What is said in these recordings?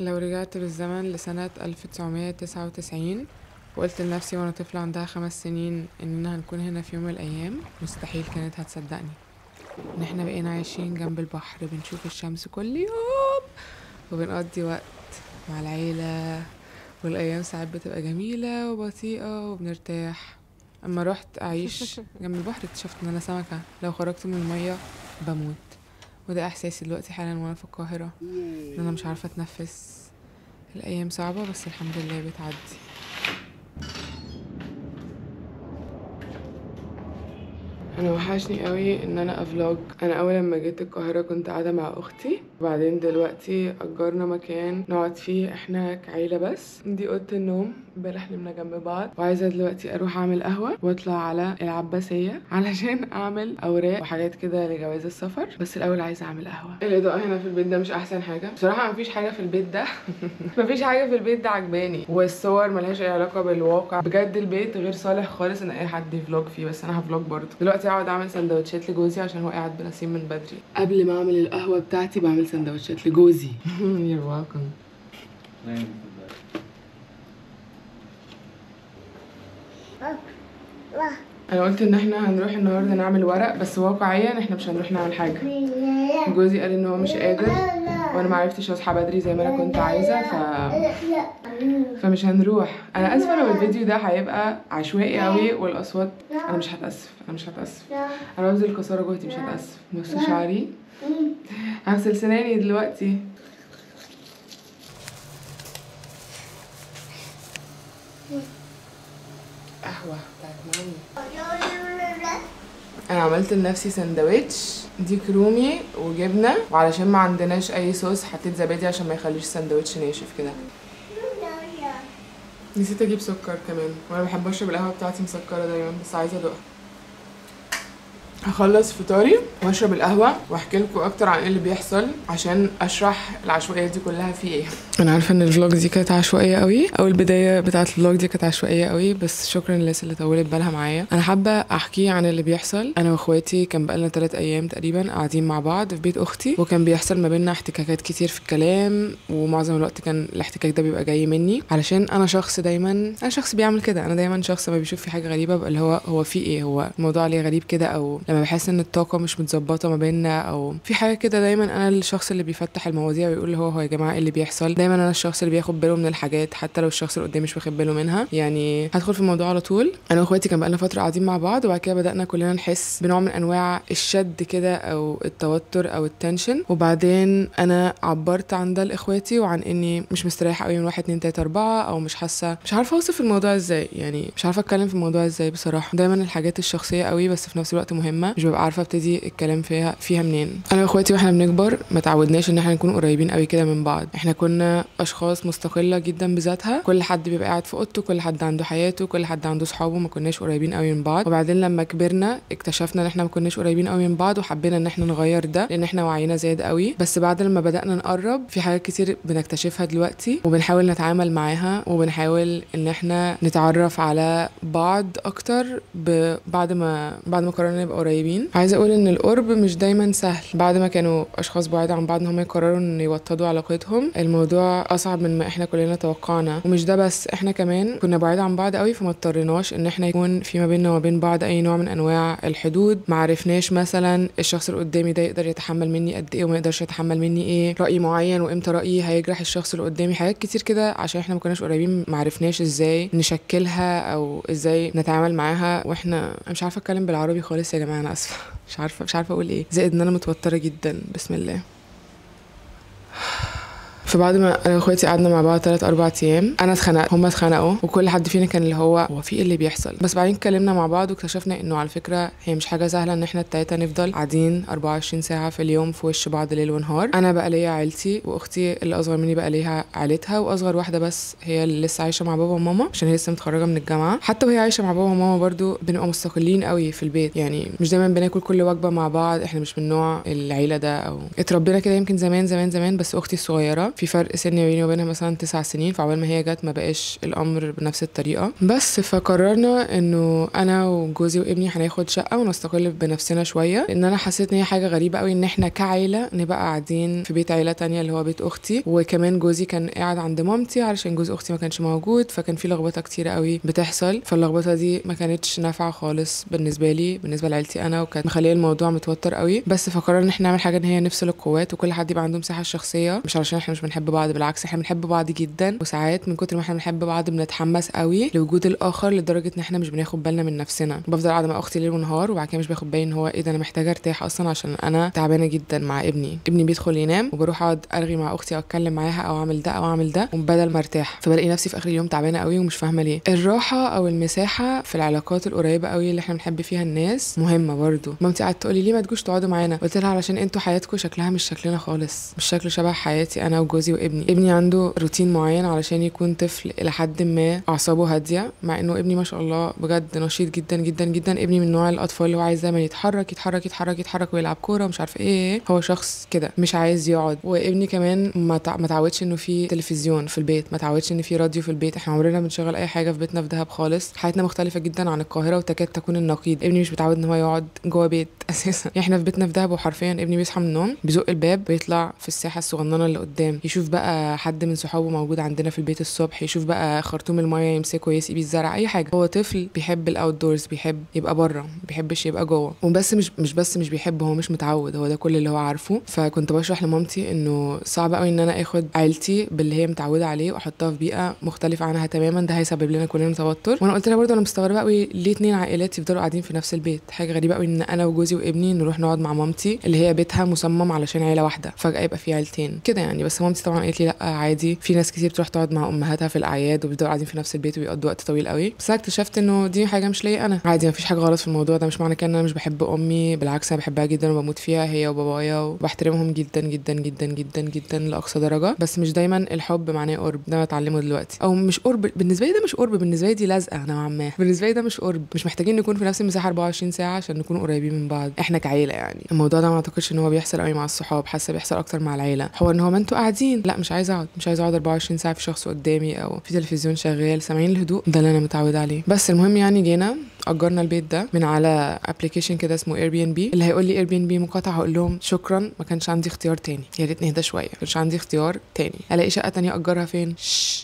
لو رجعت بالزمن لسنة 1999 وقلت لنفسي وانا طفلة عندها 5 سنين اننا هنكون هنا في يوم من الايام، مستحيل كانت هتصدقني. ان احنا بقينا عايشين جنب البحر، بنشوف الشمس كل يوم وبنقضي وقت مع العيلة، والايام ساعات بتبقى جميلة وبطيئة وبنرتاح. اما رحت اعيش جنب البحر اكتشفت ان انا سمكة، لو خرجت من المية بموت. وده احساسي دلوقتي حالا وانا في القاهرة، ان انا مش عارفة اتنفس. الايام صعبة بس الحمد لله بتعدي. انا وحشني قوي ان انا ا vlog. انا اول لما جيت القاهرة كنت قاعدة مع اختي، وبعدين دلوقتي اجرنا مكان نقعد فيه احنا كعيله بس. دي اوضة النوم، امبارح نمنا جنب بعض. وعايزه دلوقتي اروح اعمل قهوة واطلع على العباسية علشان اعمل اوراق وحاجات كده لجواز السفر، بس الاول عايزه اعمل قهوة. الاضاءة هنا في البيت ده مش احسن حاجة بصراحة، مفيش حاجة في البيت ده مفيش حاجة في البيت ده عجباني، والصور ملهاش اي علاقة بالواقع. بجد البيت غير صالح خالص ان اي حد ي vlog فيه، بس انا ه vlog برضه. دلوقتي اقعد اعمل سندوتشات لجوزي عشان هو قاعد بنسيم من بدري. قبل ما اعمل القهوة بتاعتي بعمل سندوتشات لجوزي. You're welcome. انا قلت ان احنا هنروح النهارده نعمل ورق، بس واقعيا احنا مش هنروح نعمل حاجة. جوزي قال ان هو مش قادر، وانا ما عرفتش اصحى بدري زي ما انا كنت عايزه، فمش هنروح. انا اسفه لو الفيديو ده هيبقى عشوائي قوي والاصوات، انا مش هتاسف، انا مش هتاسف، انا ببذل كساره جهدي، مش هتاسف. بصوا شعري، هغسل سناني دلوقتي. قهوة بتاعت مامي. انا عملت لنفسي سندوتش ديك رومي وجبنه، وعلشان ما عندناش اي صوص حطيت زبادي عشان ما يخليش السندوتش ناشف كده. نسيت اجيب سكر كمان، وانا بحب اشرب القهوة بتاعتي مسكره دايما، بس عايزه ادوقها. هخلص فطاري واشرب القهوة واحكي لكم اكتر عن ايه اللي بيحصل عشان اشرح العشوائية دي كلها في ايه. انا عارفه ان ال vlog دي كانت عشوائية قوي، او البداية بتاعه ال vlog دي كانت عشوائية قوي، بس شكرا للناس اللي طولت بالها معايا. انا حابة احكي عن اللي بيحصل. انا واخواتي كان بقالنا 3 ايام تقريبا قاعدين مع بعض في بيت اختي، وكان بيحصل ما بيننا احتكاكات كتير في الكلام، ومعظم الوقت كان الاحتكاك ده بيبقى جاي مني علشان انا شخص دايما، انا شخص بيعمل كده، انا دايما شخص ما بيشوف في حاجة غريبة بقى اللي هو في ايه، هو الموضوع ليه غريب كده، او لما بحس ان الطاقة مش متظبطه ما بيننا او في حاجة كده، دايما انا الشخص اللي بيفتح المواضيع ويقول هو يا جماعة ايه اللي بيحصل. دايما انا الشخص اللي بياخد باله من الحاجات حتى لو الشخص اللي قدامي مش واخد باله منها. يعني هدخل في الموضوع على طول. انا واخواتي كان بقالنا فترة قاعدين مع بعض، وبعد كده بدانا كلنا نحس بنوع من انواع الشد كده او التوتر او ال tension، وبعدين انا عبرت عن ده لاخواتي وعن اني مش مستريحه قوي من 1 2 3 4، او مش حاسه، مش عارفه اوصف الموضوع ازاي، يعني مش عارفه اتكلم في الموضوع ازاي بصراحة. دايما الحاجات الشخصية قوي بس في نفس الوقت مهمة، مش ببقى عارفه ابتدي الكلام فيها منين. انا واخواتي واحنا بنكبر ما تعودناش ان احنا نكون قريبين قوي كده من بعض، احنا كنا اشخاص مستقلة جدا بذاتها، كل حد بيبقى قاعد في اوضته، كل حد عنده حياته، كل حد عنده صحابه، ما كناش قريبين قوي من بعض. وبعدين لما كبرنا اكتشفنا ان احنا ما كناش قريبين قوي من بعض، وحبينا ان احنا نغير ده لان احنا وعينا زاد قوي. بس بعد لما بدانا نقرب في حاجات كتير بنكتشفها دلوقتي وبنحاول نتعامل معاها، وبنحاول ان احنا نتعرف على بعض اكتر بعد ما قررنا نبقى قريبين. عايزه اقول ان القرب مش دايما سهل. بعد ما كانوا اشخاص بعيد عن بعض ان هم يقرروا ان يوطدوا علاقتهم، الموضوع اصعب من ما احنا كلنا توقعنا. ومش ده بس، احنا كمان كنا بعيد عن بعض قوي، فما اضطريناش ان احنا يكون في ما بيننا وما بين بعض اي نوع من انواع الحدود. ما عرفناش مثلا الشخص اللي قدامي ده يقدر يتحمل مني قد ايه وما يقدرش يتحمل مني ايه، راي معين وامتى رايي هيجرح الشخص اللي قدامي، حاجات كتير كده عشان احنا ما كناش قريبين ما عرفناش ازاي نشكلها او ازاي نتعامل معاها. واحنا مش عارفه اتكلم بالعربي خالص يا جماعة، انا اسفه، مش عارفه اقول ايه، زائد ان انا متوترة جدا. بسم الله. فبعد ما انا واخواتي قعدنا مع بعض 3 4 ايام، انا اتخنقت، هما اتخنقوا، وكل حد فينا كان اللي هو في ايه اللي بيحصل. بس بعدين اتكلمنا مع بعض واكتشفنا انه على فكرة هي مش حاجة سهلة ان احنا التلاتة نفضل قاعدين 24 ساعة في اليوم في وش بعض ليل ونهار. انا بقى ليا عيلتي، واختي اللي اصغر مني بقى ليها عيلتها، واصغر واحدة بس هي اللي لسه عايشه مع بابا وماما عشان هي لسه متخرجة من الجامعة. حتى وهي عايشه مع بابا وماما برضو بنبقى مستقلين قوي في البيت، يعني مش دايما بناكل كل وجبة مع بعض، احنا مش من نوع العيلة ده او اتربينا كده يمكن زمان زمان زمان. بس اختي الصغيرة في فرق سن بيني وبينها مثلا 9 سنين، فعقبال ما هي جت ما بقاش الامر بنفس الطريقة. بس فقررنا انه انا وجوزي وابني هناخد شقه ونستقل بنفسنا شوية، لان انا حسيت ان هي حاجة غريبة قوي ان احنا كعيله نبقى قاعدين في بيت عيله تانية اللي هو بيت اختي، وكمان جوزي كان قاعد عند مامتي علشان جوز اختي ما كانش موجود، فكان في لخبطة كتيرة قوي بتحصل. فاللخبطه دي ما كانتش نافعة خالص بالنسبة لي، بالنسبة لعيلتي انا، وكانت مخليه الموضوع متوتر قوي. بس فقررنا ان احنا نعمل حاجة ان هي نفصل القوات وكل حد يبقى عنده مساحة الشخصية، مش علشان احنا مش بنحب بعض، بالعكس احنا بنحب بعض جدا، وساعات من كتر ما احنا بنحب بعض بنتحمس قوي لوجود الاخر لدرجة ان احنا مش بناخد بالنا من نفسنا. بفضل قاعدة مع اختي ليل ونهار وبعد كده مش باخد بالي ان هو ايه ده، انا محتاجه ارتاح اصلا عشان انا تعبانة جدا مع ابني. ابني بيدخل ينام وبروح اقعد ارغي مع اختي او اتكلم معاها او اعمل ده او اعمل ده، وبدل ما ارتاح فبلاقي نفسي في اخر اليوم تعبانة قوي ومش فاهمه ليه. الراحة او المساحة في العلاقات القريبة قوي اللي احنا بنحب فيها الناس مهمة برضو. مامتي قعدت تقولي ليه ما تجوش تقعدوا معانا، قلت لها علشان انتوا حياتكم شكلها مش شكلنا خالص، مش شكله شبه حياتي انا وجوزي وابني. ابني عنده روتين معين علشان يكون طفل الى حد ما اعصابه هادية، مع انه ابني ما شاء الله بجد نشيط جدا جدا جدا. ابني من نوع الاطفال اللي هو عايز دايما يتحرك يتحرك يتحرك يتحرك ويلعب كورة ومش عارفه ايه، هو شخص كده مش عايز يقعد. وابني كمان ما تعودش انه في تلفزيون في البيت، ما تعودش ان في راديو في البيت، احنا عمرنا بنشغل اي حاجة في بيتنا في دهب خالص. حياتنا مختلفة جدا عن القاهرة وتكاد تكون النقيض. ابني مش متعود ان هو يقعد جوه بيت اساسا، احنا في بيتنا في دهب وحرفيا ابني بيصحى من النوم بيزق الباب بيطلع في الساحة الصغننه اللي قدام، يشوف بقى حد من صحابه موجود عندنا في البيت الصبح، يشوف بقى خرطوم المايه يمسكه يسقي بيه الزرع، اي حاجة. هو طفل بيحب ال outdoors، بيحب يبقى بره، ما بيحبش يبقى جوه، وبس مش بس مش بيحب، هو مش متعود، هو ده كل اللي هو عارفه. فكنت بشرح لمامتي انه صعب قوي ان انا اخد عيلتي باللي هي متعوده عليه واحطها في بيئة مختلفة عنها تماما، ده هيسبب لنا كلنا توتر. وانا قلت لها برضه انا مستغربه قوي ليه 2 عائلات يفضلوا قاعدين في نفس البيت، حاجة غريبة قوي ان انا وجوزي وابني نروح نقعد مع مامتي اللي هي بيتها مصمم علشان عيله واحدة، فجاة يبقى في عيلتين كده يعني. بس مامتي طبعا قالت لي لا عادي، في ناس كتير بتروح تقعد مع امهاتها في الاعياد وبيفضلوا قاعدين في نفس البيت وبيقضوا وقت طويل قوي. بس انا اكتشفت انه دي حاجة مش ليا انا، عادي مفيش حاجة غلط في الموضوع ده، مش معنى كده ان انا مش بحب امي، بالعكس انا بحبها جدا وبموت فيها هي وبابايا وبحترمهم جدا جدا جدا جدا جدا لاقصى درجه. بس مش دايما الحب معناه قرب، ده بتعلمه دلوقتي، او مش قرب بالنسبة لي، ده مش قرب بالنسبة لي، دي لازقه نوعا ما بالنسبة لي، ده مش قرب، مش محتاجين نكون في نفس المساحة 24 ساعة عشان نكون قريبين من بعض احنا كعيله يعني. الموضوع ده ما اعتقدش ان هو بيحصل قوي مع الصحاب، حاسه بيحصل اكتر مع العيلة. هو ان هو ما انتوا قاعدين، لا مش عايزه اقعد، مش عايزه اقعد 24 ساعة في شخص قدامي او في تلفزيون شغال، سامعين الهدوء ده اللي انا متعوده عليه. بس المهم يعني جينا اجرنا البيت ده من على application كده اسمه Airbnb. اللي هيقول لي Airbnb مقاطعه هقول لهم شكرا، ما كانش عندي اختيار تاني، يا ريت نهدى شوية، ما كانش عندي اختيار تاني، الاقي شقه تانية اجرها فين؟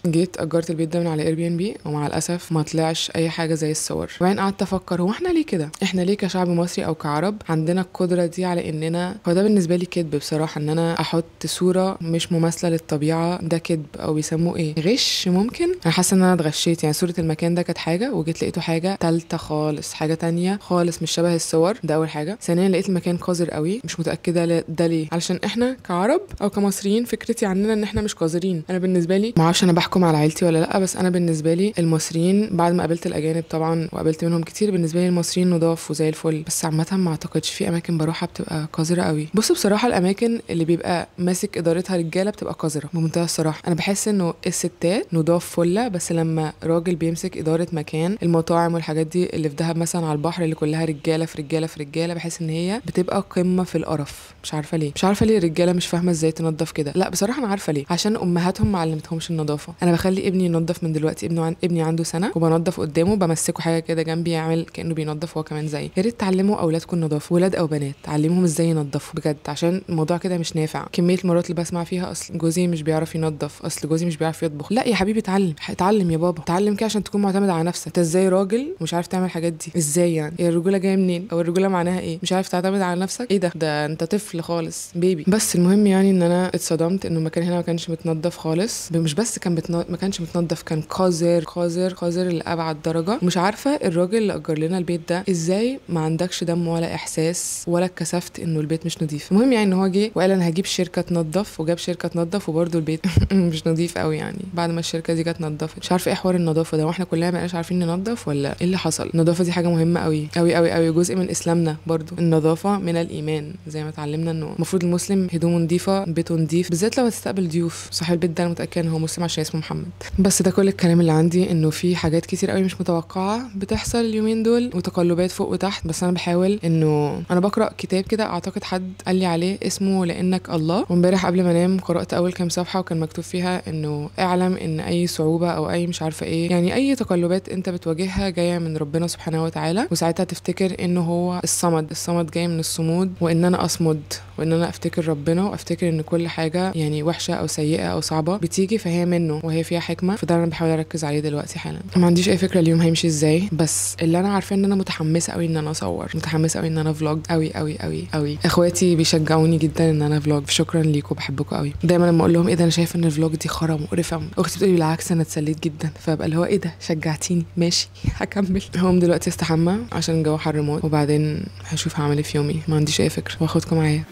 جيت اجرت البيت ده من على Airbnb ومع الاسف ما طلعش اي حاجة زي الصور. وبعدين قعدت افكر هو احنا ليه كده؟ احنا ليه كشعب مصري او كعرب عندنا القدرة دي على اننا، هو ده بالنسبة لي كذب بصراحة، ان انا احط صوره مش مماثلة للطبيعة، ده كذب او بيسموه ايه، غش ممكن. انا حاسه ان انا اتغشيت يعني، صوره المكان ده كانت حاجة وجيت لقيته حاجة ثالثة خالص، حاجة تانية خالص مش شبه الصور، ده اول حاجة. ثانيا لقيت المكان قذر قوي، مش متاكدة ده ليه، علشان احنا كعرب او كمصريين فكرتي عننا ان احنا مش قذرين. انا بالنسبة لي ما اعرفش انا بحكم على عيلتي ولا لا، بس انا بالنسبة لي المصريين بعد ما قابلت الاجانب طبعا وقابلت منهم كتير، بالنسبة لي المصريين نضاف وزي الفل. بس عامة ما اعتقدش في اماكن بروحها بتبقى قذرة قوي. بصوا بصراحة الاماكن اللي بيبقى ماسك ادارتها رجاله بتبقى قذرة بمنتهى الصراحة. انا بحس انه الستات نضاف فله، بس لما راجل بيمسك ادارة مكان، المطاعم والحاجات دي اللي في دهب مثلا على البحر اللي كلها رجاله في رجاله في رجاله، بحس ان هي بتبقى قمة في القرف. مش عارفه ليه، مش عارفه ليه الرجالة مش فاهمه ازاي تنظف كده. لا بصراحة انا عارفه ليه، عشان امهاتهم ما علمتهمش النظافة. انا بخلي ابني ينظف من دلوقتي، ابني عنده سنة وبنظف قدامه، بمسكه حاجة كده جنبي يعمل كانه بينظف هو كمان زيي. يا ريت تعلموا اولادكم النظافة، ولاد او بنات، علموهم ازاي ينظفوا بجد، عشان الموضوع كده مش نافع. كمية المرات اللي بسمع فيها اصل جوزي مش بيعرف ينظف، اصل جوزي مش بيعرف يطبخ، لا يا حبيبي اتعلم، اتعلم يا بابا، اتعلم كده عشان تكون معتمد على نفسك. انت ازاي راجل ومش عارف تعمل الحاجات دي؟ ازاي يعني؟ الرجولة جاية منين؟ او الرجولة معناها ايه؟ مش عارف تعتمد على نفسك؟ ايه ده؟ ده انت طفل خالص، بيبي. بس المهم يعني ان انا اتصدمت انه المكان هنا ما كانش متنظف خالص. مش بس كان ما كانش متنظف، كان قذر قذر قذر لابعد درجه. مش عارفه الراجل اللي اجر لنا البيت ده ازاي ما عندكش دم ولا احساس ولا اتكسفت انه البيت مش نظيف. المهم يعني ان هو جه وقال انا هجيب شركة تنظف، وجاب شركة تنظف وبرده البيت مش نظيف قوي يعني. بعد ما الشركة دي جت نظفت، مش عارفه ايه حوار النظافة ده، واحنا كلنا ما بقناش عارفين ننظف ولا ايه اللي حصل. النظافة دي حاجة مهمة قوي قوي قوي قوي، جزء من اسلامنا برضو. النظافة من الايمان، زي ما اتعلمنا انه المفروض المسلم هدومه نظيفة، بيته نظيف، بالذات لو هتستقبل ضيوف. صاحب البيت ده انا متاكدة ان هو مسلم عشان اسمه محمد. بس ده كل الكلام اللي عندي، انه في حاجات كتير قوي مش متوقعه بتحصل اليومين دول، وتقلبات فوق وتحت. بس انا بحاول انه انا بقرا كتاب كده، اعتقد حد قال لي عليه، اسمه لانك الله. وامبارح قبل ما انام قرات اول كام صفحة، وكان مكتوب فيها انه اعلم ان اي صعوبة او اي مش عارفه ايه، يعني اي تقلبات انت بتواجهها جاية من ربنا سبحانه وتعالى، وساعتها تفتكر انه هو الصمد. الصمد جاي من الصمود، وان انا اصمد، وان انا افتكر ربنا، وافتكر ان كل حاجة يعني وحشة او سيئه او صعبة بتيجي فهي منه وهي فيها حكمه. فده انا بحاول اركز عليه دلوقتي حالا. ما عنديش اي فكرة اليوم هيمشي ازاي، بس اللي انا عارفه ان انا متحمسة قوي ان انا اصور، متحمسة قوي ان انا vlog قوي قوي قوي قوي. اخواتي بيشجعوني جدا ان انا vlog، شكرا ليكم، بحبكم قوي. دايما لما اقول لهم ايه ده انا شايفه ان ال vlog دي خرا مقرفة، اختي بتقولي بالعكس انا اتسليت جدا، فبقى اللي هو ايه ده شجعتيني، ماشي هكمل. هقوم دلوقتي استحمى عشان الجو حر موت، وبعدين هشوف هعمل ايه في يومي، ما عنديش اي فكرة، واخدكم معايا.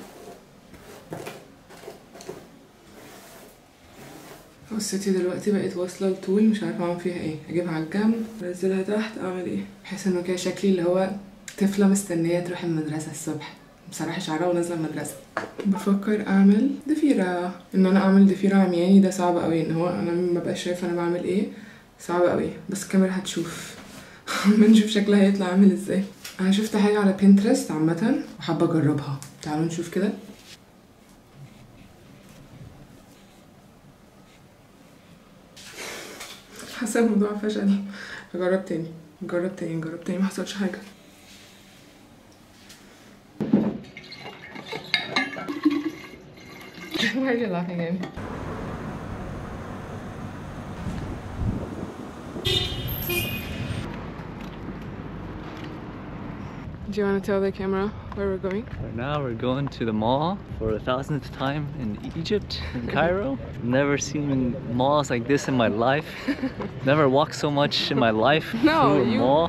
قصتي دلوقتي بقت واصله لطول، مش عارفه اعمل فيها ايه، اجيبها على الجنب، انزلها تحت، اعمل ايه؟ بحس انه كده شكلي اللي هو طفله مستنيه تروح المدرسة الصبح، بصراحة شعرها ونازلة المدرسة. بفكر اعمل ضفيرة، ان انا اعمل ضفيرة عمياني ده صعب قوي، ان هو انا ما بقاش شايفه انا بعمل ايه، صعب قوي، بس الكاميرا هتشوف. بنشوف شكلها هيطلع عامل ازاي. انا شفت حاجة على بنترست عامة وحابة اجربها، تعالوا نشوف كده. حاسه الموضوع فشل، هجرب تاني، نجرب تاني، نجرب تاني، ما حصلش حاجة. Why are you laughing at me? Do you want to tell the camera where we're going? Right now we're going to the mall for the 1000th time in Egypt, in Cairo. Never seen malls like this in my life. Never walked so much in my life. No, through a mall.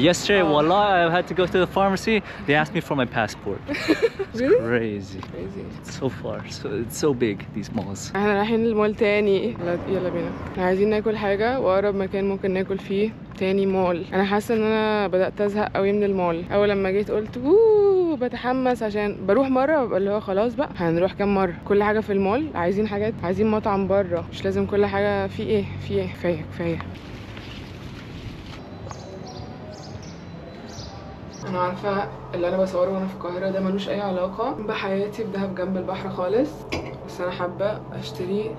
Yesterday, wallah, I had to go to the pharmacy. They asked me for my passport. It's Really? Crazy. Crazy. It's so far. So it's so big, these malls. احنا رايحين المول تاني. يلا بينا. احنا عايزين ناكل حاجة، واقرب مكان ممكن ناكل فيه تاني مول. انا حاسه ان انا بدات ازهق قوي من المول. اول لما جيت قلت اوه بتحمس عشان بروح مرة ببقى اللي هو خلاص بقى هنروح كام مرة، كل حاجة في المول، عايزين حاجات، عايزين مطعم بره، مش لازم كل حاجة في ايه في ايه. كفاية كفاية. انا عارفه اللي انا بصورة وانا في القاهرة ده ملوش اي علاقة بحياتي في دهب جنب البحر خالص، بس انا حابة اشتري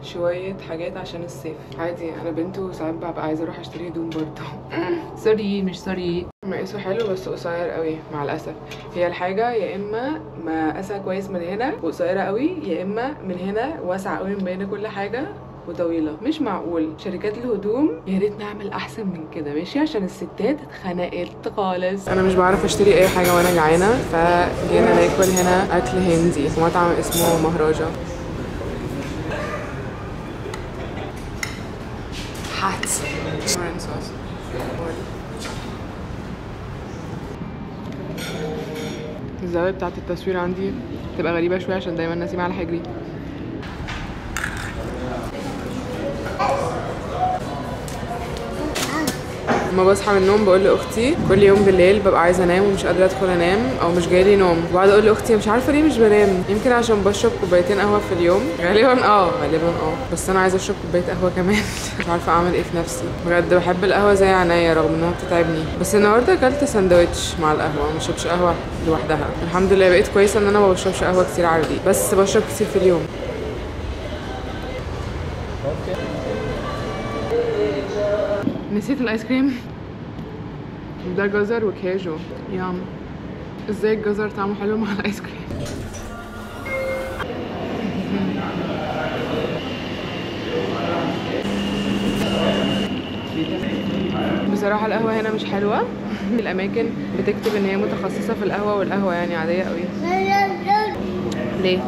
شوية حاجات عشان الصيف. عادي انا بنت وساعات ببقى عايزه اروح اشتري هدوم برضه. sorry مش sorry. مقاسه حلو بس قصير قوي مع الاسف. هي الحاجة يا اما مقاسها كويس من هنا وقصيره قوي، يا اما من هنا واسعة قوي مبينة كل حاجة وطويلة. مش معقول. شركات الهدوم يا ريت نعمل احسن من كده، ماشي، عشان الستات اتخنقت خالص. انا مش بعرف اشتري اي حاجة وانا جعانة، فجينا ناكل هنا اكل هندي في مطعم اسمه مهراجة. Hot. Sauce. الزاوية بتاعت التصوير عندي تبقى غريبة شوية عشان دايما نسيم على حجري. لما بصحى من النوم بقول لاختي كل يوم بالليل ببقى عايزه انام ومش قادرة ادخل انام او مش جايلي نوم، وبقعد اقول لاختي مش عارفه ليه مش بنام، يمكن عشان بشرب كوبايتين قهوة في اليوم، غالبا غالبا بس انا عايزه اشرب كوباية قهوة كمان. مش عارفه اعمل ايه في نفسي بجد. بحب القهوة زي عينيا رغم انها بتتعبني، بس النهارده اكلت ساندوتش مع القهوة، ما شربتش قهوة لوحدها. الحمد لله بقيت كويسة ان انا ما بشربش قهوة كتير عادي، بس بشرب كتير في اليوم. نسيت الايس كريم ده، جزر وكاجو، yum. ازاي الجزر طعمه حلو مع الايس كريم؟ بصراحة القهوة هنا مش حلوة. الأماكن بتكتب إن هي متخصصة في القهوة، والقهوة يعني عادية قوي. ليه؟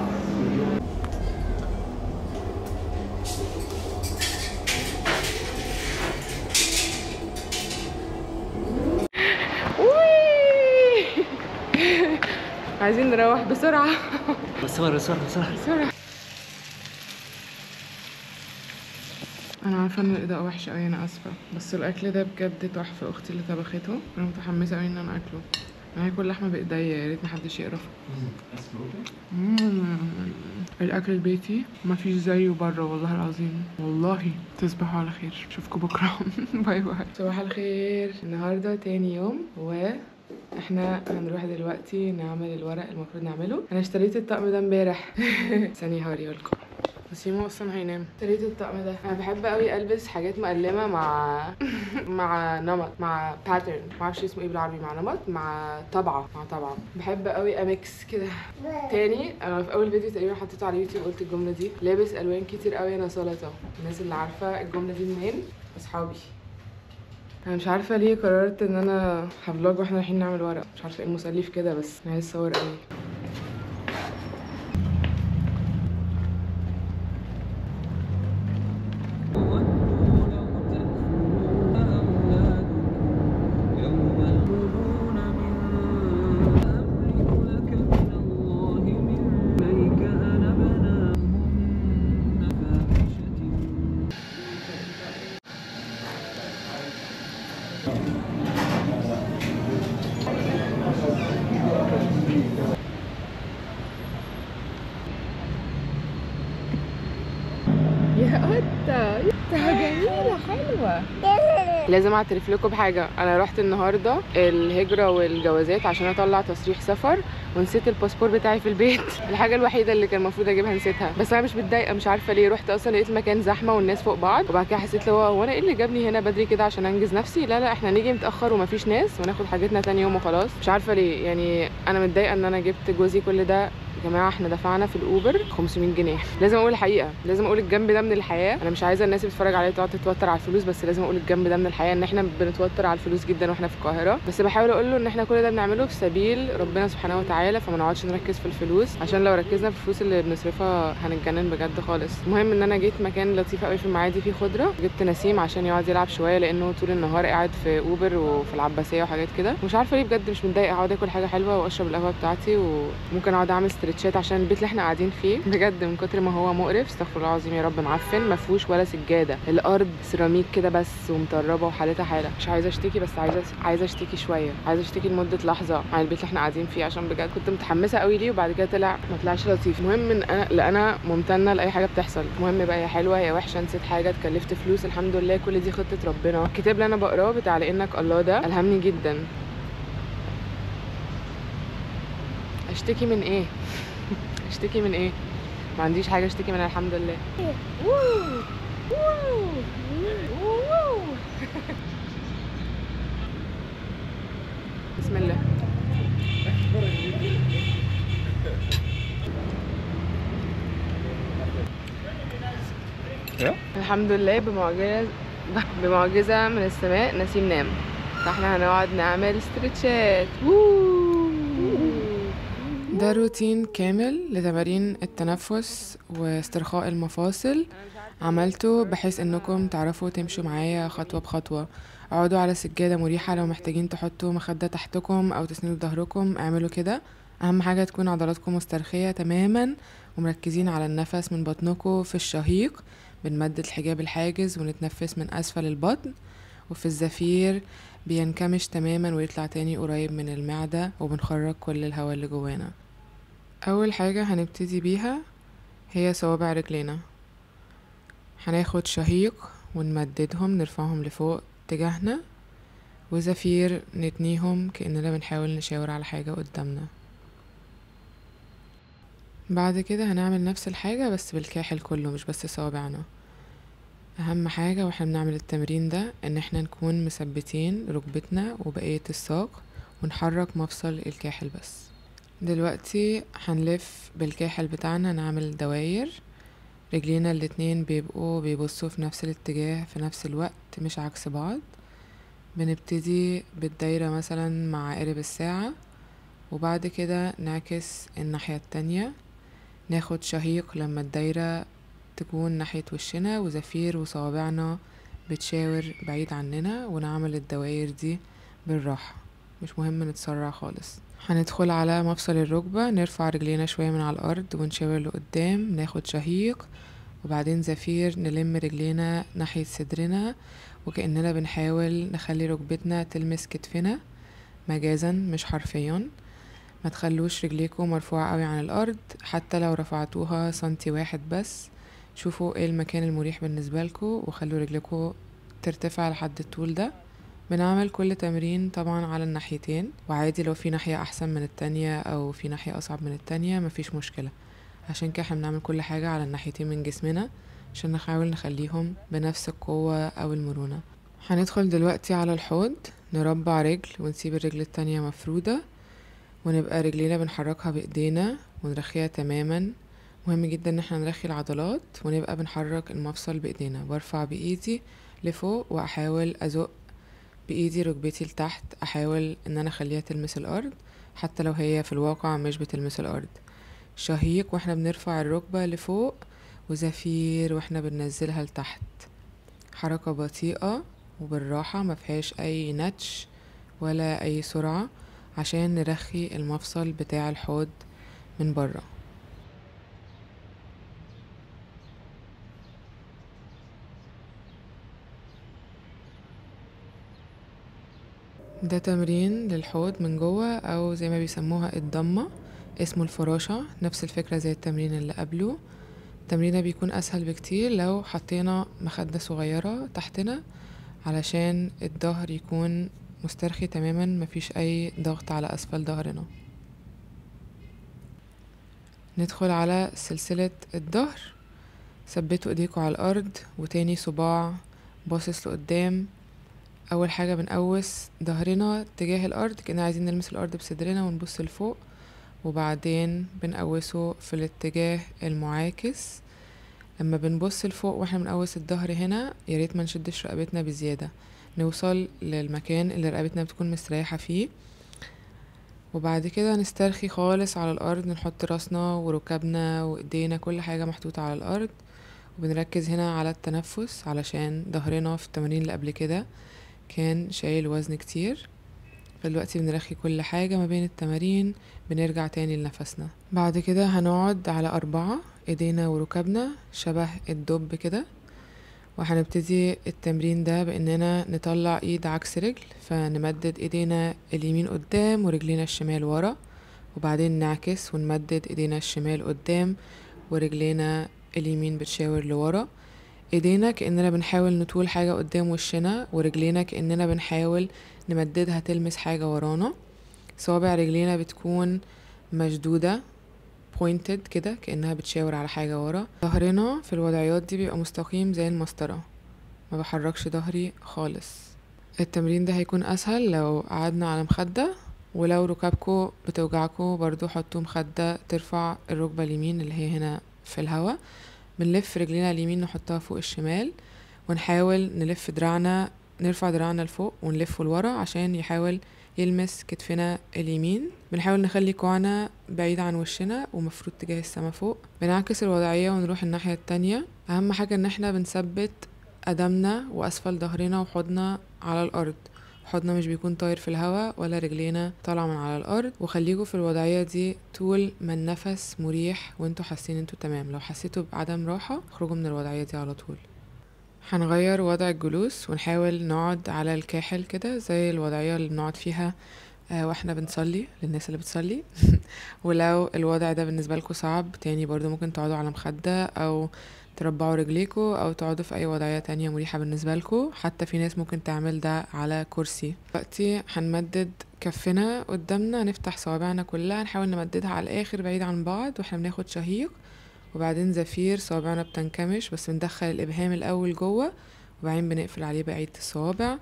عايزين نروح بسرعة. بسرعة بسرعة بسرعة بسرعة. انا عارفه ان الاضاءة وحشة قوي، انا اسفه، بس الاكل ده بجد تحفة، اختي اللي طبخته، انا متحمسة قوي ان انا اكله. انا هاكل لحمه بايديا، يا ريت محدش يقرفها. الاكل البيتي مفيش زيه بره والله العظيم، والله. تصبحوا على خير، اشوفكم بكره. bye bye. صباح الخير. النهارده تاني يوم و احنا هنروح دلوقتي نعمل الورق المفروض نعمله. انا اشتريت الطقم ده امبارح. ثانية هوريهولكم. وسيمو اصلا هينام. اشتريت الطقم ده، انا بحب قوي البس حاجات مقلمه مع مع نمط، مع pattern، معرفش اسمه ايه بالعربي، مع نمط، مع طبعه، مع طبعه. بحب قوي ا mix كده. تاني انا في اول فيديو تقريبا حطيته على اليوتيوب قلت الجملة دي، لابس الوان كتير قوي انا سلطة. الناس اللي عارفه الجملة دي منين؟ اصحابي. انا مش عارفه ليه قررت ان انا ه vlog واحنا رايحين نعمل ورق، مش عارفه ايه المسلي في كده، بس انا عايز اصور قوي. يا قطة، قطة جميلة حلوة. لازم اعترف لكم بحاجة، انا رحت النهاردة الهجرة والجوازات عشان اطلع تصريح سفر، ونسيت الباسبور بتاعي في البيت. الحاجة الوحيدة اللي كان المفروض اجيبها نسيتها، بس انا مش متضايقة، مش عارفة ليه. رحت اصلا لقيت المكان زحمة والناس فوق بعض، وبعد كده حسيت اللي هو انا ايه اللي جابني هنا بدري كده عشان انجز نفسي؟ لا لا، احنا نيجي متأخر ومفيش ناس وناخد حاجتنا تاني يوم وخلاص. مش عارفة ليه يعني انا متضايقة ان انا جبت جوزي كل ده. يا جماعة احنا دفعنا في الاوبر 500 جنيه. لازم اقول الحقيقة، لازم اقول الجنب ده من الحياة. انا مش عايزه الناس اللي بتتفرج عليا تقعد تتوتر على الفلوس، بس لازم اقول الجنب ده من الحياة ان احنا بنتوتر على الفلوس جدا واحنا في القاهرة. بس بحاول اقول له ان احنا كل ده بنعمله في سبيل ربنا سبحانه وتعالى، فما نقعدش نركز في الفلوس، عشان لو ركزنا في الفلوس اللي بنصرفها هنتجنن بجد خالص. المهم ان انا جيت مكان لطيف قوي في المعادي فيه خضرة، جبت نسيم عشان يقعد يلعب شوية لانه طول النهار قاعد في اوبر وفي العباسية وحاجات كده. مش عارفه ليه بجد مش متضايقة، اقعد اكل حاجة حلوة واشرب القهوة بتاعتي، وممكن اقعد اعمل stretch ات عشان البيت اللي احنا قاعدين فيه بجد من كتر ما هو مقرف، استغفر الله العظيم يا رب، معفن، ما فيهوش ولا سجادة، الارض سيراميك كده بس ومطربه وحالتها حاله. مش عايزه اشتكي، بس عايزه اشتكي شوية، عايزه اشتكي لمدة لحظة عن البيت اللي احنا قاعدين فيه، عشان بجد كنت متحمسة قوي ليه وبعد كده طلع ما طلعش لطيف. المهم ان انا لا انا ممتنة لاي حاجة بتحصل، المهم بقى يا حلوة يا وحشة، نسيت حاجة، اتكلفت فلوس، الحمد لله كل دي خطه ربنا. الكتاب اللي انا بقراه بتاع لانك الله ده الهمني جدا. اشتكي من ايه؟ اشتكي من ايه؟ ما عنديش حاجة اشتكي منها الحمد لله. بسم الله. الحمد لله بمعجزه من السماء نسيم نام، فاحنا هنقعد نعمل stretch ات. ده روتين كامل لتمارين التنفس واسترخاء المفاصل، عملته بحيث انكم تعرفوا تمشوا معايا خطوة بخطوة. اقعدوا على سجادة مريحة، لو محتاجين تحطوا مخدة تحتكم او تسندوا ظهركم اعملوا كده. اهم حاجة تكون عضلاتكم مسترخية تماما ومركزين على النفس من بطنكم. في الشهيق بنمدد الحجاب الحاجز ونتنفس من اسفل البطن، وفي الزفير بينكمش تماما ويطلع تاني قريب من المعدة، وبنخرج كل الهواء اللي جوانا. اول حاجة هنبتدي بيها هي صوابع رجلينا. هناخد شهيق ونمددهم، نرفعهم لفوق تجاهنا، وزفير نتنيهم كأننا بنحاول نشاور على حاجة قدامنا. بعد كده هنعمل نفس الحاجة بس بالكاحل كله، مش بس صوابعنا. اهم حاجة واحنا بنعمل التمرين ده ان احنا نكون مثبتين ركبتنا وبقية الساق، ونحرك مفصل الكاحل بس. دلوقتي هنلف بالكاحل بتاعنا، نعمل دواير. رجلينا الاتنين بيبقوا بيبصوا في نفس الاتجاه في نفس الوقت، مش عكس بعض. بنبتدي بالدايرة مثلا مع عقارب الساعة، وبعد كده نعكس الناحية التانية، ناخد شهيق لما الدايرة تكون ناحية وشنا، وزفير وصوابعنا بتشاور بعيد عننا، ونعمل الدواير دي بالراحة، مش مهم نتسرع خالص. هندخل على مفصل الركبة، نرفع رجلينا شوية من على الأرض ونشاور لقدام، ناخد شهيق وبعدين زفير نلم رجلينا ناحية صدرنا، وكأننا بنحاول نخلي ركبتنا تلمس كتفنا مجازا مش حرفيا. ما تخلوش رجليكم مرفوعة قوي عن الأرض، حتى لو رفعتوها سنتي واحد بس. شوفوا ايه المكان المريح بالنسبة لكم وخلوا رجليكم ترتفع لحد الطول ده. بنعمل كل تمرين طبعا على الناحيتين، وعادي لو في ناحية أحسن من التانية أو في ناحية أصعب من التانية مفيش مشكلة. عشان كده احنا بنعمل كل حاجة على الناحيتين من جسمنا عشان نحاول نخليهم بنفس القوة أو المرونة. هندخل دلوقتي على الحوض، نربع رجل ونسيب الرجل التانية مفرودة، ونبقى رجلينا بنحركها بإيدينا ونرخيها تماما. مهم جدا ان احنا نرخي العضلات ونبقى بنحرك المفصل بإيدينا. برفع بإيدي لفوق وأحاول أزق بإيدي ركبتي لتحت، أحاول ان انا اخليها تلمس الأرض حتى لو هي في الواقع مش بتلمس الأرض. شهيق واحنا بنرفع الركبة لفوق، وزفير واحنا بننزلها لتحت. حركة بطيئة وبالراحة، ما فيهاش أي نتش ولا أي سرعة عشان نرخي المفصل بتاع الحوض من بره. ده تمرين للحوض من جوه، أو زي ما بيسموها الضمة، اسمه الفراشة. نفس الفكرة زي التمرين اللي قبله. التمرين ده بيكون أسهل بكتير لو حطينا مخدة صغيرة تحتنا علشان الظهر يكون مسترخي تماما، مفيش أي ضغط على أسفل ظهرنا. ندخل على سلسلة الظهر. ثبتوا ايديكوا على الأرض، وتاني صباع باصص لقدام. أول حاجة بنقوس ظهرنا تجاه الأرض كأننا عايزين نلمس الأرض بصدرنا ونبص لفوق، وبعدين بنقوسه في الاتجاه المعاكس. لما بنبص لفوق واحنا بنقوس الظهر هنا ياريت ما نشدش رقبتنا بزيادة، نوصل للمكان اللي رقبتنا بتكون مستريحة فيه. وبعد كده نسترخي خالص على الأرض، نحط راسنا وركبنا وإيدينا كل حاجة محطوطة على الأرض، وبنركز هنا على التنفس علشان ظهرنا في التمارين اللي قبل كده كان شايل وزن كتير. فدلوقتي بنرخي كل حاجة ما بين التمارين، بنرجع تاني لنفسنا. بعد كده هنقعد على 4، ايدينا وركبنا شبه الدب كده، وهنبتدي التمرين ده باننا نطلع ايد عكس رجل، فنمدد ايدينا اليمين قدام ورجلينا الشمال ورا، وبعدين نعكس ونمدد ايدينا الشمال قدام ورجلينا اليمين بتشاور لورا. ايدينا كأننا بنحاول نطول حاجة قدام وشنا، ورجلينا كأننا بنحاول نمددها تلمس حاجة ورانا. صوابع رجلينا بتكون مشدودة pointed كده كأنها بتشاور على حاجة ورا. ظهرنا في الوضعيات دي بيبقى مستقيم زي المسطرة، ما بحركش ظهري خالص. التمرين ده هيكون أسهل لو قعدنا على مخدة، ولو ركابكو بتوجعكو برضو حطوا مخدة ترفع الركبة اليمين اللي هي هنا في الهوا. بنلف رجلينا اليمين نحطها فوق الشمال، ونحاول نلف دراعنا، نرفع دراعنا لفوق ونلفه لورا عشان يحاول يلمس كتفنا اليمين. بنحاول نخلي كوعنا بعيد عن وشنا ومفروض تجاه السما فوق. بنعكس الوضعية ونروح الناحية التانية. أهم حاجة إن احنا بنثبت قدمنا وأسفل ظهرنا وحوضنا على الأرض، حوضنا مش بيكون طاير في الهواء ولا رجلينا طالعة من على الأرض. وخليكوا في الوضعية دي طول ما النفس مريح وانتوا حاسين انتوا تمام. لو حسيتوا بعدم راحة اخرجوا من الوضعية دي على طول. هنغير وضع الجلوس ونحاول نقعد على الكاحل كده زي الوضعية اللي بنقعد فيها واحنا بنصلي، للناس اللي بتصلي. ولو الوضع ده بالنسبة لكم صعب تاني برضو ممكن تقعدوا على مخدة او تربعوا رجليكوا او تقعدوا في اي وضعية تانية مريحة بالنسبة لكم. حتى في ناس ممكن تعمل ده على كرسي. دلوقتي هنمدد كفنا قدامنا، نفتح صوابعنا كلها، نحاول نمددها على الاخر بعيد عن بعض واحنا بناخد شهيق، وبعدين زفير. صوابعنا بتنكمش بس بندخل الابهام الاول جوه وبعدين بنقفل عليه بقية الصوابع،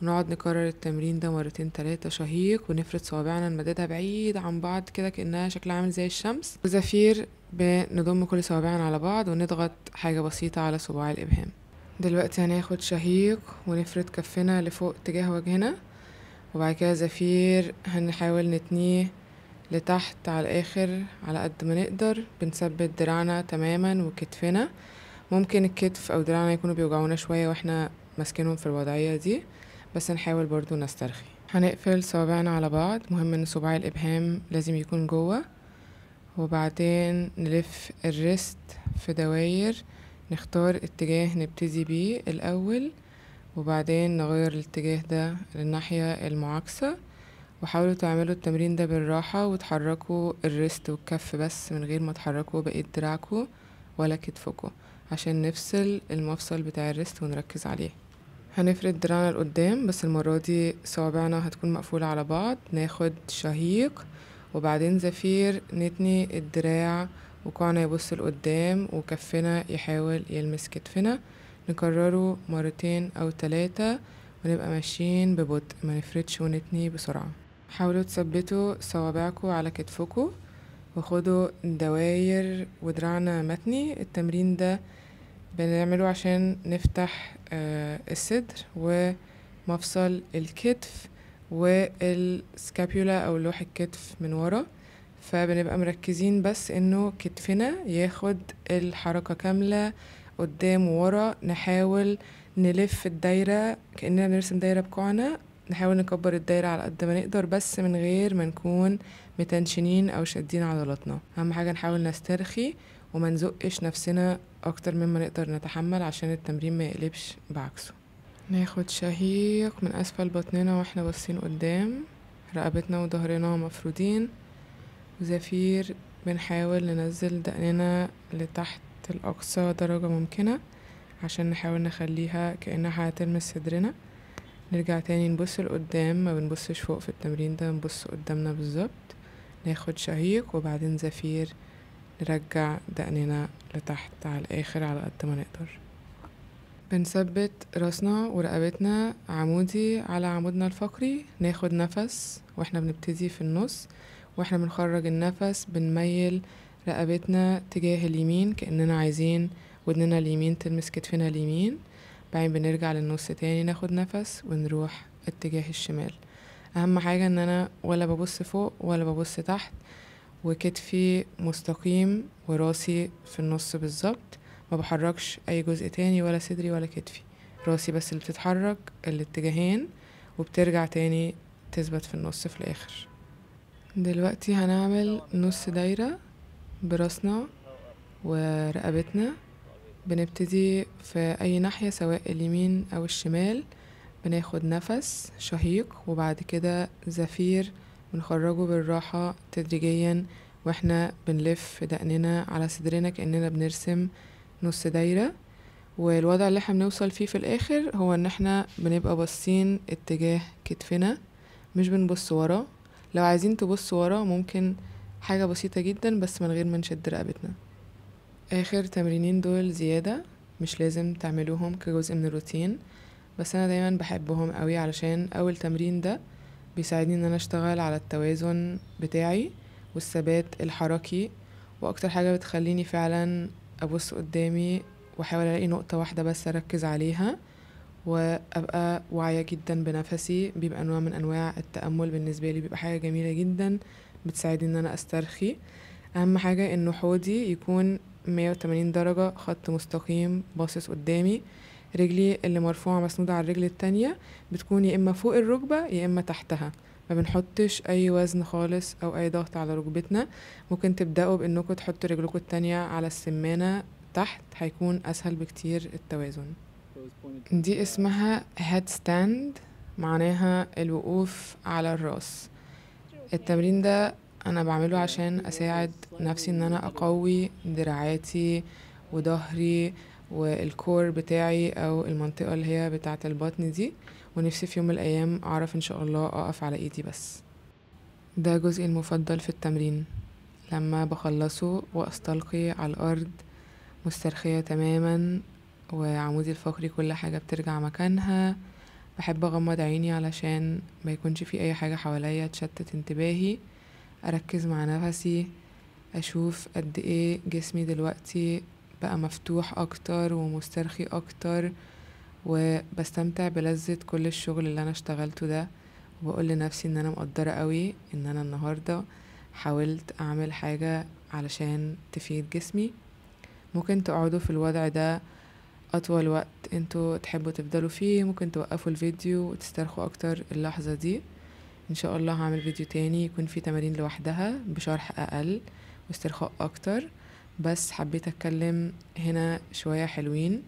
ونقعد نكرر التمرين ده مرتين تلاتة. شهيق ونفرد صوابعنا نمددها بعيد عن بعض كده كأنها شكلها عامل زي الشمس، وزفير بنضم كل صوابعنا على بعض ونضغط حاجة بسيطة على صباع الإبهام. دلوقتي هناخد شهيق ونفرد كفنا لفوق تجاه وجهنا، وبعد كده زفير هنحاول نتنيه لتحت على الآخر على قد ما نقدر. بنثبت دراعنا تماما وكتفنا. ممكن الكتف أو دراعنا يكونوا بيوجعونا شوية واحنا ماسكينهم في الوضعية دي، بس نحاول برضو نسترخي. هنقفل صوابعنا على بعض، مهم ان صباع الإبهام لازم يكون جوه، وبعدين نلف ال wrist في دواير نختار اتجاه نبتدي بيه الأول وبعدين نغير الاتجاه ده للناحية المعاكسة. وحاولوا تعملوا التمرين ده بالراحة وتحركوا ال wrist والكف بس من غير ما تحركوا بقية دراعكوا ولا كتفكوا، عشان نفصل المفصل بتاع ال wrist ونركز عليه. هنفرد دراعنا لقدام بس المرة دي صوابعنا هتكون مقفولة على بعض. ناخد شهيق وبعدين زفير، نتني الدراع وكوعنا يبص لقدام وكفنا يحاول يلمس كتفنا. نكرره مرتين او 3 ونبقى ماشيين ببطء، ما نفردش ونتني بسرعة. حاولوا تثبتوا صوابعكم على كتفكم وخدوا دواير ودراعنا متني. التمرين ده بنعمله عشان نفتح الصدر ومفصل الكتف والسكابيولا او لوح الكتف من ورا، فبنبقى مركزين بس انه كتفنا ياخد الحركة كاملة قدام وورا. نحاول نلف الدايرة كأننا بنرسم دايرة بكوعنا، نحاول نكبر الدايرة على قد ما نقدر بس من غير ما نكون متنشنين او شادين عضلاتنا. اهم حاجة نحاول نسترخي وما نزقش نفسنا اكتر مما نقدر نتحمل عشان التمرين ما يقلبش بعكسه. ناخد شهيق من اسفل بطننا واحنا باصين قدام، رقبتنا وظهرنا مفرودين، وزفير بنحاول ننزل دقننا لتحت الأقصى درجة ممكنة عشان نحاول نخليها كأنها هتلمس صدرنا. نرجع تاني نبص لقدام، ما بنبصش فوق في التمرين ده، نبص قدامنا بالظبط. ناخد شهيق وبعدين زفير، نرجع دقننا لتحت على الآخر على قد ما نقدر. بنثبت راسنا ورقبتنا عمودي على عمودنا الفقري. ناخد نفس واحنا بنبتدي في النص، واحنا بنخرج النفس بنميل رقبتنا تجاه اليمين كأننا عايزين ودننا اليمين تلمس كتفنا اليمين. بعدين بنرجع للنص تاني، ناخد نفس ونروح اتجاه الشمال. اهم حاجة ان انا ولا ببص فوق ولا ببص تحت، وكتفي مستقيم وراسي في النص بالظبط، ما بحركش اي جزء تاني ولا صدري ولا كتفي، راسي بس اللي بتتحرك الاتجاهين وبترجع تاني تثبت في النص في الاخر. دلوقتي هنعمل نص دايرة براسنا ورقبتنا. بنبتدي في اي ناحية سواء اليمين او الشمال، بناخد نفس شهيق وبعد كده زفير بنخرجه بالراحة تدريجيا واحنا بنلف دقننا على صدرنا كأننا بنرسم نص دايرة. والوضع اللي احنا بنوصل فيه في الاخر هو ان احنا بنبقى باصين اتجاه كتفنا، مش بنبص ورا. لو عايزين تبصوا ورا ممكن حاجة بسيطة جدا بس من غير ما نشد رقبتنا. اخر تمرينين دول زيادة، مش لازم تعملوهم كجزء من الروتين، بس انا دايما بحبهم قوي علشان اول تمرين ده بيساعدني ان انا اشتغل على التوازن بتاعي والثبات الحركي، واكتر حاجة بتخليني فعلا ابص قدامي واحاول الاقي نقطة واحدة بس اركز عليها وابقى واعية جدا بنفسي. بيبقى نوع من انواع التأمل بالنسبة لي، بيبقى حاجة جميلة جدا بتساعدني ان انا استرخي. اهم حاجة انه حوضي يكون 180 درجة خط مستقيم باصص قدامي، رجلي اللي مرفوعة مسنودة على الرجل التانية بتكون يا اما فوق الركبة يا اما تحتها، ما بنحطش اي وزن خالص او اي ضغط على ركبتنا. ممكن تبدأوا بانكم تحطوا رجلكم التانية على السمانة تحت، هيكون اسهل بكتير التوازن. دي اسمها head stand، معناها الوقوف على الراس. التمرين ده انا بعمله عشان اساعد نفسي ان انا اقوي دراعاتي وظهري والكور بتاعي او المنطقة اللي هي بتاعة البطن دي، ونفسي في يوم من الايام اعرف ان شاء الله اقف على ايدي بس. ده جزئي المفضل في التمرين، لما بخلصه واستلقي على الارض مسترخية تماما وعمودي الفقري كل حاجة بترجع مكانها. بحب اغمض عيني علشان ما يكونش في اي حاجة حواليا تشتت انتباهي، اركز مع نفسي، اشوف قد ايه جسمي دلوقتي بقى مفتوح اكتر ومسترخي اكتر، وبستمتع بلذة كل الشغل اللي انا اشتغلته ده. وبقول لنفسي ان انا مقدرة قوي ان انا النهاردة حاولت اعمل حاجة علشان تفيد جسمي. ممكن تقعدوا في الوضع ده اطول وقت انتوا تحبوا تفضلوا فيه، ممكن توقفوا الفيديو وتسترخوا اكتر اللحظة دي. ان شاء الله هعمل فيديو تاني يكون فيه تمارين لوحدها بشرح اقل واسترخاء اكتر، بس حبيت اتكلم هنا شوية حلوين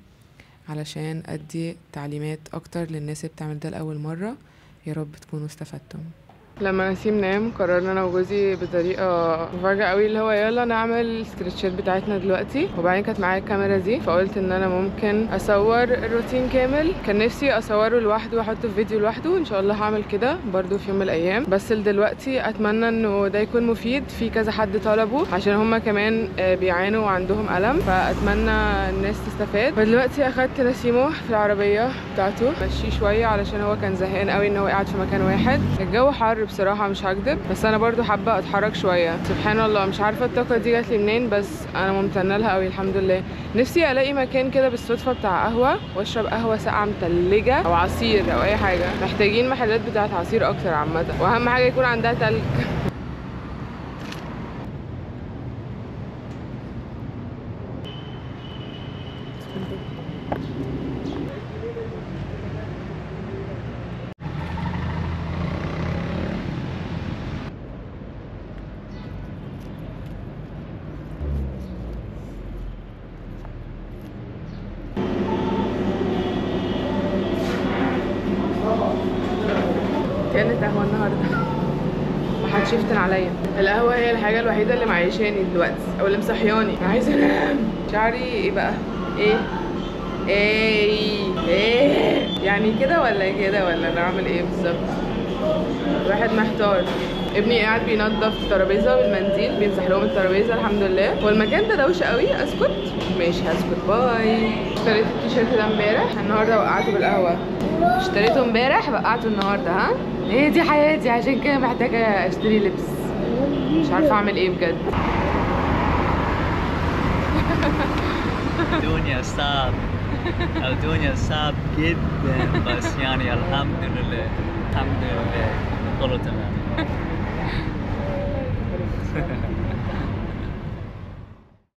علشان ادي تعليمات اكتر للناس اللي بتعمل ده لاول مرة. يا رب تكونوا استفدتم. لما نسيم نام قررنا انا وجوزي بطريقة مفاجاة قوي اللي هو يلا نعمل ال stretch ات بتاعتنا دلوقتي، وبعدين كانت معايا الكاميرا دي فقلت ان انا ممكن اصور الروتين كامل. كان نفسي اصوره لوحده واحطه في فيديو لوحده، ان شاء الله هعمل كده برده في يوم من الايام، بس دلوقتي اتمنى انه ده يكون مفيد. في كذا حد طلبه عشان هما كمان بيعانوا وعندهم الم، فاتمنى الناس تستفاد. فدلوقتي اخدت نسيمو في العربية بتاعته مشيه شوية علشان هو كان زهقان قوي ان هو قاعد في مكان واحد. الجو حر بصراحة مش هكدب، بس انا برضو حابة اتحرك شوية. سبحان الله مش عارفه الطاقة دي جات لي منين، بس انا ممتنة لها قوي الحمد لله. نفسي الاقي مكان كده بالصدفة بتاع قهوة واشرب قهوة ساقعه متلجه او عصير او اي حاجة. محتاجين محلات بتاعه عصير اكتر عامة، واهم حاجة يكون عندها تلج. كانت قهوة النهارده محدش يفتن عليا. القهوة هي الحاجة الوحيدة اللي معيشاني دلوقتي او اللي مصحياني. انا عايزه انام. شعري ايه بقى؟ ايه ايه ايه يعني كده ولا كده ولا انا اعمل ايه بالظبط؟ الواحد محتار. ابني قاعد بينظف الترابيزة بالمنديل، بيمسح لهم الترابيزة الحمد لله. والمكان ده دوشه قوي. اسكت؟ ماشي هسكت، bye. اشتريت التيشيرت ده امبارح، النهارده وقعته بالقهوة. اشتريته امبارح وقعته النهارده. ها ايه دي حياتي، عشان كده محتاجه اشتري لبس. مش عارفه اعمل ايه بجد. الدنيا صعب، الدنيا صعب جدا، بس يعني الحمد لله الحمد لله كله تمام.